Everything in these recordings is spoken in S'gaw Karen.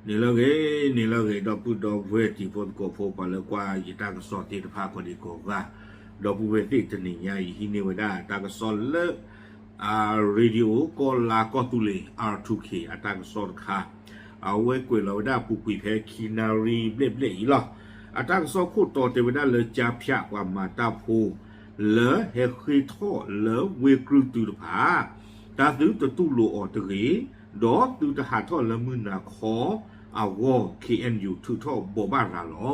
န့ၣ်လၢအဂ့ၤ, န့ၣ်လၢအဂ့ၤ ဒီပုၢ်ဒီဝဲၢ်တံၤဖိသကိးဖိ ပှၤလၢကွၢ်ယတၢ်ကစီၣ်သ့ၣ်တဖၣ်ကိးဒံကိးဂၤ, ဒီပုၢ်ဝဲၢ်သ့ၣ်တနံၤညါအံၤ ယဟံးန့ၢ်ဝဲဒၣ်တၢ်ကစီၣ်လၢ Radio ကီၢ်လါကီၢ်သူလ့ၤ R two K အတၢ်ကစီၣ်တခါ, အဝဲကွဲးလီၤဝဲဒၣ်ပူၤကွံာ်ဖဲခံနၣ်ရံၣ်ဘျဲၣ်ဘျဲၣ်အံၤလီၤ. အတၢ်ကစီၣ်ခိၣ်တီတဲဝဲဒၣ်လၢ ကၠါဖၠး ပှၤမၤတၢ်ဖိ လၢဟဲဃ့ၢ်ထီၣ်လၢဝ့ၢ်ကြုၢ်တုတဖၣ် တၢ်သုတတူၢ်လိာ်အီၤတဂ့ၤ, ဒီးသုတဟးထီၣ်လၢမုၢ်နၤခီအဂီၢ် K N U ထုးထီၣ်ဘိးဘၣ်ရၤလီၤ.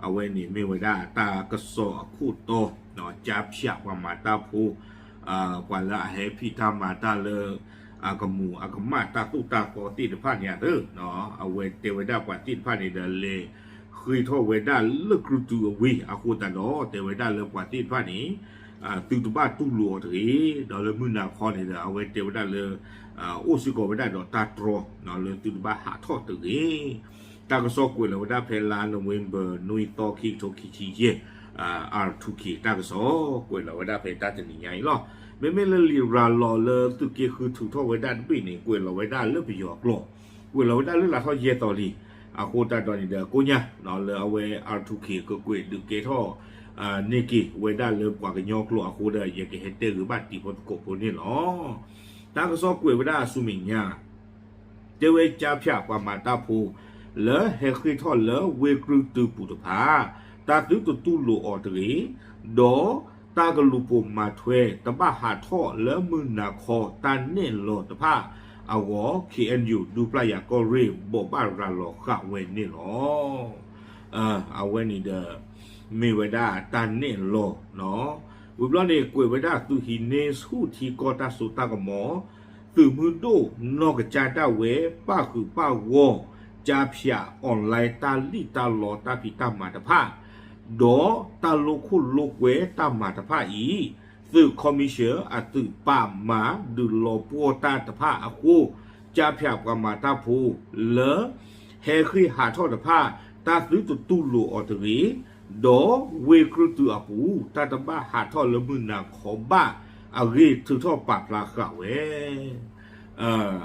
အဝဲန့ၣ်မ့ၢ်ဝဲဒၣ်တၢ်ကစီၣ်အခိၣ်တီ, ကၠါဖၠး ပှၤမၤတၢ်ဖိ, ပှၤလၢအဟဲဖံးတၢ်မၤတၢ်လၢ အကမူၤအကမၣ်တၢ်သိၣ်တၢ်သီသ့ၣ်တဖၣ်န့ၣ်အသိး, အဝဲတဲဝဲဒၣ်ပှၤသ့ၣ်တဖၣ်န့ၣ်ဒီး လဲၤဃ့ၢ်ထီၣ်ဝဲဒၣ်လၢကြုၢ်တုအဝ့ၢ်အဃိသတးဒီး တဲဝဲဒၣ်လၢပှၤသ့ၣ်တဖၣ်န့ၣ် သုတဘၣ်တူၢ်လိာ်အီၤတဂ့ၤ, ဒီးလၢမုၢ်နၤခီန့ၣ်ဒီး အဝဲတဲဝဲဒၣ်လၢ အိၣ်စ့ၢ်ကီးဝဲဒၣ်ဒီးတၢ်တြီ လၢသုတဘၣ်ဟးထီၣ်တဂ့ၤ. တၢ်ကစီၣ်ကွဲးလီၤဝဲဒၣ်ဖဲလါ November နွံသီ ခံကထိခံဆံယဲၢ်, R two K တၢ်ကစီၣ်ကွဲးလီၤဝဲဒၣ်ဖဲတၢ်တနံၤညါအံၤလီၤ. မ့မ့ၢ်လၢလံာ်ရၤလီၤလၢသုးက့ဃုထုးထီၣ်ဝဲဒၣ်တဘ့ၣ်န့ၣ် ကွဲးလီၤဝဲဒၣ်လၢပယီၤအကျိာ်, ကွဲးလီၤဝဲဒၣ်လၢလါထီၣ်ယဲၢ်သီလံ. အဃိသတးဒီးန့ၣ်ဒီး ကိးညါလၢအဝဲ R two K ကကွဲးဒုးကဲထီၣ်န့ၢ်က့ၤဝဲဒၣ်လၢပှၤကညီကျိာ်အဃိဒီး ယကဟဲတဲဂ့ၤဘၣ်တံၤဖိသကိးဖိန့ၣ်လီၤ. တၢ်ကစီၣ်ကွဲးဝဲဒၣ်အဆူမဲာ်ညါ တဲဝဲ ကၠါဖၠး ပှၤမၤတၢ်ဖိ လၢဟဲဃ့ၢ်ထီၣ်လၢဝ့ၢ်ကြုၢ်တုပူၤတဖၣ် တၢ်သုတတူၢ်လိာ်အီၤတဂ့ၤ, ဒီးတၢ်ကလူၤပိာ်မၤထွဲ တဘၣ်ဟးထီၣ်လၢမုၢ်နၤခီတၢ်နဲၣ်လီၤတဖၣ်အဂီၢ် K N U ဒူပျၢ်ယၤကီၢ်ရ့ၣ် ဘိးဘၣ်ရၤလီၤဃာ်ဝဲန့ၣ်လီၤ. အဝဲန့ၣ်ဒီး မ့ၢ်ဝဲဒၣ်တၢ်နဲၣ်လီၤ ဝံၤဘျီန့ၣ် ကွဲးဝဲဒၣ်သုးဟံးန့ၢ်ဆူၣ်ထံကီၢ်တၢ်စိတၢ်ကမီၤ, သုးမုၢ်ဒိၣ်နီၢ်ကစၢ်ဒၣ်ဝဲ ပၣ်ဃုာ်ပၣ်ဂီၢ် ကၠါဖၠး online တၢ်လံၣ်တၢ်လီတၢ်ဖံးတၢ်မၤတဖၣ်, ဒီးတၢ်လိာ်ခိၣ်လိာ်ကွဲတၢ်မၤတဖၣ်အံၤ, သုး commission အသုးပာ်မၤဒုးလီၤပှီၢ်တၢ်တဖၣ်အဃိ, ကၠါဖၠး ပှၤမၤတၢ်ဖိ လၢ ဟဲဃ့ၢ်ဟးထီၣ်တဖၣ် တၢ်သုတတူၢ်လိာ်အီၤတဂ့ၤ, ဒီးဝ့ၢ်ကြုၢ်တုအပူၤ တၢ်တဘၣ်ဟးထီၣ်လၢမုၢ်နၤခီဘၣ်အဂ့ၢ် ထုးထီၣ်ပာ်ဖျါဃာ်ဝဲ.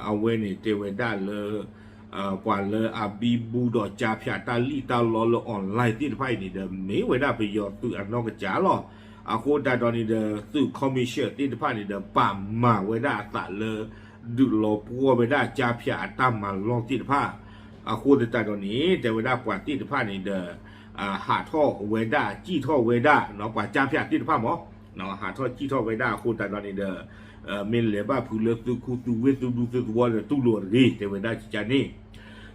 အဝဲန့ၣ်တဲဝဲဒၣ်လၢ ပှၤလၢအဘံဘူဒီးကၠါဖၠးတၢ်လံၣ်တၢ်လီလၢ online သ့ၣ်တဖၣ်အံၤန့ၣ်ဒီး မ့ၢ်ဝဲဒၣ်ပယီၤသုးအနီၢ်ကစၢ်လီၤ. အဃိသတးဒီးန့ၣ်ဒီး သုး commission သ့ၣ်တဖၣ်န့ၣ်ဒီး ပာ်မၤဝဲဒၣ်အသးလၢ ဒုးလီၤပှီၢ်ဝဲဒၣ်ကၠါဖၠးအတၢ်မၤလီၢ်သ့ၣ်တဖၣ်, အဃိသတးဒီးန့ၣ် တဲဝဲဒၣ်ပှၤသ့ၣ်တဖၣ်န့ၣ်ဒီး ဟးထီၣ်ဝဲဒၣ် စံၣ်ထီၣ်ဝဲဒၣ် ပှၤကၠါဖၠးသ့ၣ်တဖၣ်မး, ဟးထီၣ်စံၣ်ထီၣ်ဝဲဒၣ်အဃိသတးဒီးန့ၣ်ဒီး မ့ၢ်လဲၤဘၣ်ဖုးလၢသုးခိၣ်သုးဝ့ၢ်သုးဒူသုးသဝီဒီးတူၢ်လိာ်အီၤတဂ့ၤ တဲဝဲဒၣ်ကကန့ၣ်.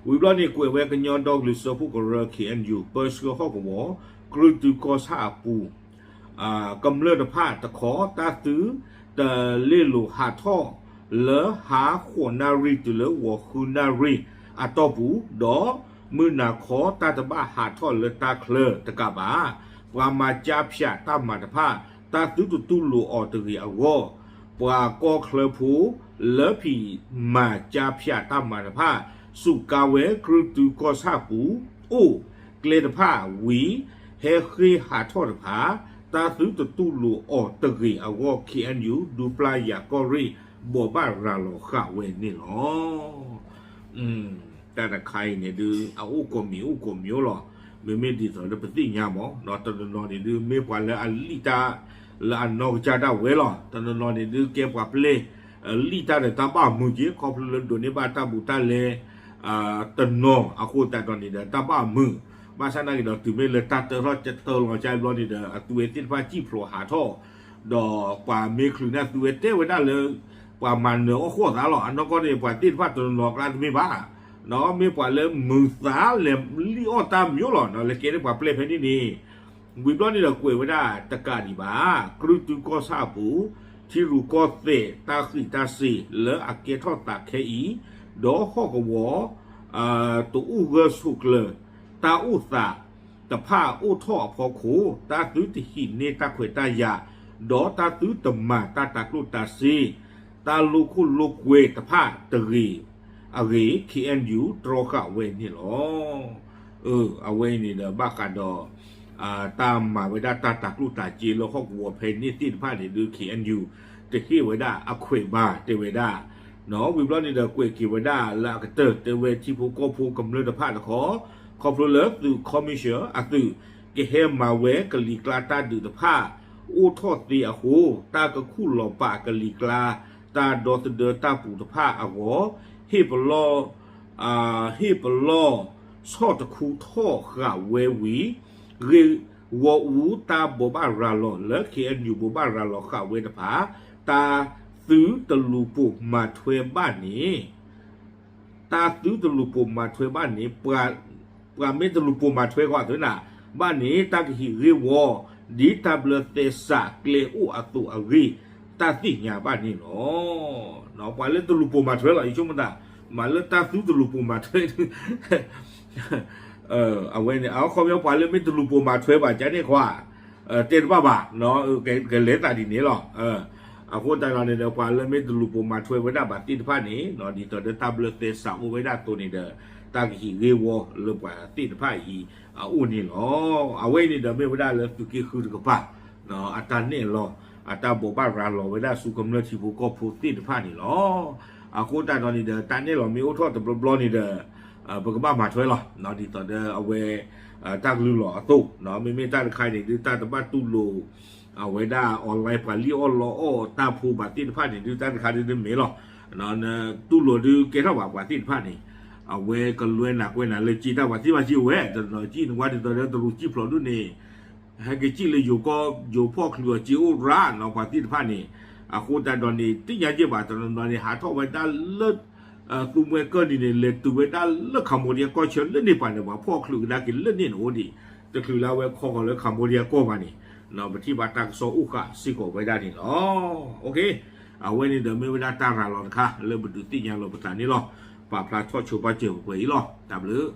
ဝံၤဘျီန့ၣ် ကွဲးဝဲကညီဒီကလုာ်စၢဖှိၣ်ကရၢ K N U ပၢဆှၢဟီၣ်ကဝီၤ ကြုၢ်တုကီၢ်ဆၣ်အပူၤ ကမျၢၢ်တဖၣ်တခီ တၢ်သုတလ့ၢ်လိာ်ဟးထီၣ်လၢဟါဃိးနၣ်ရံၣ်တုၤလၢဂီၤဃုနၣ်ရံၣ်အတီၢ်ပူၤ, ဒီးမုၢ်နၤခီတၢ်တဘၣ်ဟးထီၣ်လၢတၢ်ချၢတကးဘၣ်. ပှၤမၤကၠါဖၠးတၢ်မၤတဖၣ် တၢ်သုတတူၢ်လိာ်အီၤတဂ့ၤအဂီၢ်, ပှၤကီၢ်ချၢဖိလၢဖံးမၤကၠါဖၠးတၢ်မၤတဖၣ် စူးကါဝဲကြုၢ်တုကီၢ်ဆၣ်ပူၤ အိၣ်ကျဲတဖၣ်ဝံၤ ဟဲဃ့ၢ်ဟးထီၣ်တဖၣ် တၢ်သုတတူၢ်လိာ်အီၤတဂ့ၤအဂီၢ် K N U ဒူပျၢ်ယၤကီၢ်ရ့ၣ် ဘိးဘၣ်ရၤလီၤဃာ်ဝဲန့ၣ်လီၤ. တၢ်တခါအံၤန့ၣ်ဒုး အအိၣ်ကိးမံၤအိၣ်ကိးမံၤအိၣ်လီၤ. မ့မ့ၢ်ဒ်သိးလၢပသ့ၣ်ညါမး တနီၤနီၤန့ၣ်ဒုး မ့ၢ်ပှၤလၢအလံၣ်တၢ်လၢအနီၢ်ကစၢ်ဒၣ်ဝဲလီၤ. တနီၤနီၤန့ၣ်ဒုး ကဲပှၤပျဲၢ် လံၣ်တၢ်ဒီးတၢ်ဘၣ်မုာ်က့ၤ ခီဖျိလၢဒိးန့ၢ်ဘၣ်တၢ်ဘူးတၢ်လဲ တနီၤအဃိသတးဒီးန့ၣ်ဒီး တၢ်ဘၣ်မုာ်, ဘၣ်ဆၣ်နာ်က့ၤဒီးတုၤမ့ၢ်လၢတၢ်တၢထီၣ်တၢလီၤကါဘျီန့ၣ်ဒီး အသုဝဲသ့ၣ်တဖၣ်စံၣ်ဖျိးဟးထီၣ်, ဒီးပှၤမ့ၢ်ချုးန့ၢ်အသုဝဲတဲဝဲဒၣ်လၢ ပှၤမၤနၢၤအီၣ်ဃီၣ်သးလီၤ. အနီၢ်ကီၢ်န့ၣ် ပှၤသ့ၣ်တဖၣ်တနီၤနီၤအကျါတမ့ၢ်ဘၣ်, မ့ၢ်ပှၤလၢမုာ်သးလဲၤလံၣ်အီၣ်တၢ်မံၤလီၤ လဲၤကဲန့ၢ်ပှၤပျဲၢ်ဖဲန့ၣ်န့ၣ် ဝံၤဘျီန့ၣ်ဒီးကွဲးဝဲဒၣ်တကးဒံးဘၣ် ကြုၢ်တုကီၢ်ဆၣ်အပူၤ ထံရူၢ်ကီၢ်သဲးတၢ်ဃံးတၢ်စ့ၤလၢအကဲထီၣ်သးခဲအံၤ, ဒီးဟီၣ်ကဝီၤ တအိၣ်ဂၢၢ်ဆိးကျၢၤ တၢ်အိၣ်သးတဖၣ်အိၣ်ထီၣ်အဖီခိၣ် တၢ်သုတဟံးန့ၢ်တၢ်ခွဲးတၢ်ယာ် ဒီးတၢ်သုတမၤတၢ်တၤကျိၣ်တၤစ့ တၢ်လိာ်ခိၣ်လိာ်ကွဲတဖၣ်တဂ့ၤအဂ့ၢ် K N U တြီဃာ်ဝဲန့ၣ်လီၤ. အဝဲအံၤန့ၣ်ဒီးဘၣ်ဃးဒီး တၢ်မၤဝဲဒၣ်တၢ်တၤကျိၣ်တၤစ့လၢဟီၣ်ကဝီၤဖဲန့ၣ်သ့ၣ်တဖၣ်န့ၣ်ဒုး K N U တဟ့ၣ်ဝဲဒၣ်အခွဲးဘၣ် တဲဝဲဒၣ် ဝံၤဘျီန့ၣ်ဒီး ကွဲးက့ၤဝဲဒၣ်လၢအကတၢၢ် တဲဝဲထံဖိကီၢ်ဖိကမျၢၢ်တဖၣ်တခီ, ခီဖျိလၢသုး commission အသုး ကဟဲမၤဝဲကလံၤကျါတၢ်ဒုးတဖၣ် အိၣ်ထီၣ်သ့အဃိ, တၢ်ကခူၣ်လီၤပာ်ကလံၤကျါ တၢ်ဒီသဒၢတၢ်ပူၤတဖၣ်အဂီၢ်, ဟ့ၣ်ပလီၢ် ဟ့ၣ်ပလီၢ်ဆီၣ်တခူထီၣ်ဃာ်ဝဲဝံၤ, ဂ့ၢ်ဝီအူတၢ်ဘိးဘၣ်ရၤလီၤလၢ ခ့ၣ်အဲၣ်ယူၣ် ဘိးဘၣ်ရၤလီၤဃာ်ဝဲတဖၣ်, တၢ်သုတလူၤပိာ်မၤထွဲဘၣ်န့ၣ်, တၢ်သုတလူၤပိာ်မၤထွဲဘၣ်န့ၣ်, ပှၤမ့ၢ်တလူၤပိာ်မၤထွဲကွၢ်သ့နၤ, ဘၣ်န့ၣ် တၢ်ကဟံးဂ့ၢ်ဝီ ဒ်တၢ်ဘျၢသဲစးကျဲအိၣ်အသိးအဂ့ၢ် တၢ်သ့ၣ်ညါဘၣ်န့ၣ်လီၤ. ပှၤလၢတလူၤပိာ်မၤထွဲလီၤ ယဆိကမိၣ်တၢ်, မ့ၢ်လၢတၢ်သုတလူၤပိာ်မၤထွဲ အဝဲန့ၣ် အခီပညီ ပှၤလၢမ့ၢ်တလူၤပိာ်မၤထွဲဘၣ်ကန့ၣ်ခွါ, တဲတဘၣ်ဘၣ်, ကလဲၤသးဒ်န့ၣ်လီၤ. အဃိသတးဒီးန့ၣ်ဒီး ပှၤလၢမ့ၢ်တလူၤပိာ်မၤထွဲဝဲဒၣ်ဘၣ်သ့ၣ်တဖၣ်န့ၣ် ဒ်သိးဒီးတၢ်ဘျၢသဲစးအိၣ်ဝဲဒၣ်အသိးန့ၣ်ဒီး တၢ်ကဟံးဂ့ၢ်ဝီလၢပှၤသ့ၣ်တဖၣ်အံၤ အအိၣ်န့ၣ်လီၤ. အဝဲအံၤန့ၣ်ဒီးမ့ၢ်ဝဲဒၣ်လၢသုးက့ဃုတကပၤ အတၢ်နဲၣ်လီၤ အတၢ်ဘိးဘၣ်ရၤလီၤဝဲဒၣ်ဆူကမျၢၢ်ထံဖိကီၢ်ဖိသ့ၣ်တဖၣ်န့ၣ်လီၤ. အဃိသတးဒီးန့ၣ်ဒီး တၢ်နဲၣ်လီၤမ့ၢ်အိၣ်ထီၣ်တဘျီဘျီန့ၣ်ဒီး ပကဘၣ်မၤထွဲလီၤ. ဒ်သိးဒီးအဝဲ တၢ်ကလုၢ်လီၤအသိး, မ့မ့ၢ်တၢ်တခါန့ၣ် ဒုးတၢ်တဘၣ်တူၢ်လိာ် အဝဲဒၣ် online ပှၤလံၣ်အီၣ်လီအီၣ်တၢ်ဖိဘၣ်သ့ၣ်တဖၣ်န့ၣ် ဒုးတၢ်တခါဒုးတမ့ၢ်လီၤ. တူၢ်လိာ်ဒုးကဲထီၣ်ဘၣ်ပှၤသ့ၣ်တဖၣ်န့ၣ် အဝဲကလွဲနၤကွဲနၤလၢက့တၢ် ပှၤသ့ၣ်တဖၣ်က့ဝဲ တနီၤက့နကွၢ်ဒ်သိးဒီးတရူးကံၣ်ဖျိးဒုးန့ၣ် ဟဲက့ၤစံၣ်လၢယိၤကီၢ် ယိၤဖီၣ်ချုးအီၤက့အိၣ်ရၣ်နီၤ ပှၤသ့ၣ်တဖၣ်န့ၣ်, အဃိသတးဒီးန့ၣ် သ့ၣ်ညါက့ဘၣ် တနီၤနီၤန့ၣ် ဟးထီၣ်ဝဲဒၣ်လၢ သူမှဲကၢၢ်နံၤန့ၣ် လဲၤတုၤဝဲဒၣ်လၢ Cambodia ကီၢ်ဆၢလၢန့ၣ်ပှၤန့ၣ် ပှၤဖီၣ်ချုးကဒါက့ၤလၢန့ၣ်န့ၣ်အိၣ်ဒံး, တချုးလၢအဝဲခီဃီၤလၢ Cambodia ကီၢ်ဘၣ်န့ၣ်, ပထံၣ်ဘၣ်တၢ်ကစီၣ်အိၣ်ဃာ်စ့ၢ်ကီးဝဲဒၣ်န့ၣ်လီၤ. အဝဲန့ၣ်ဒီးမ့ၢ်ဝဲဒၣ်တၢ်ရၤလီၤတခါလၢပဒုးသ့ၣ်ညါလီၤပသးန့ၣ်လီၤ. ပာ်ဖျါထီၣ်ဆိပာ်စၢၤပှဲၤအံၤလီၤ. တၢ်ဘျုး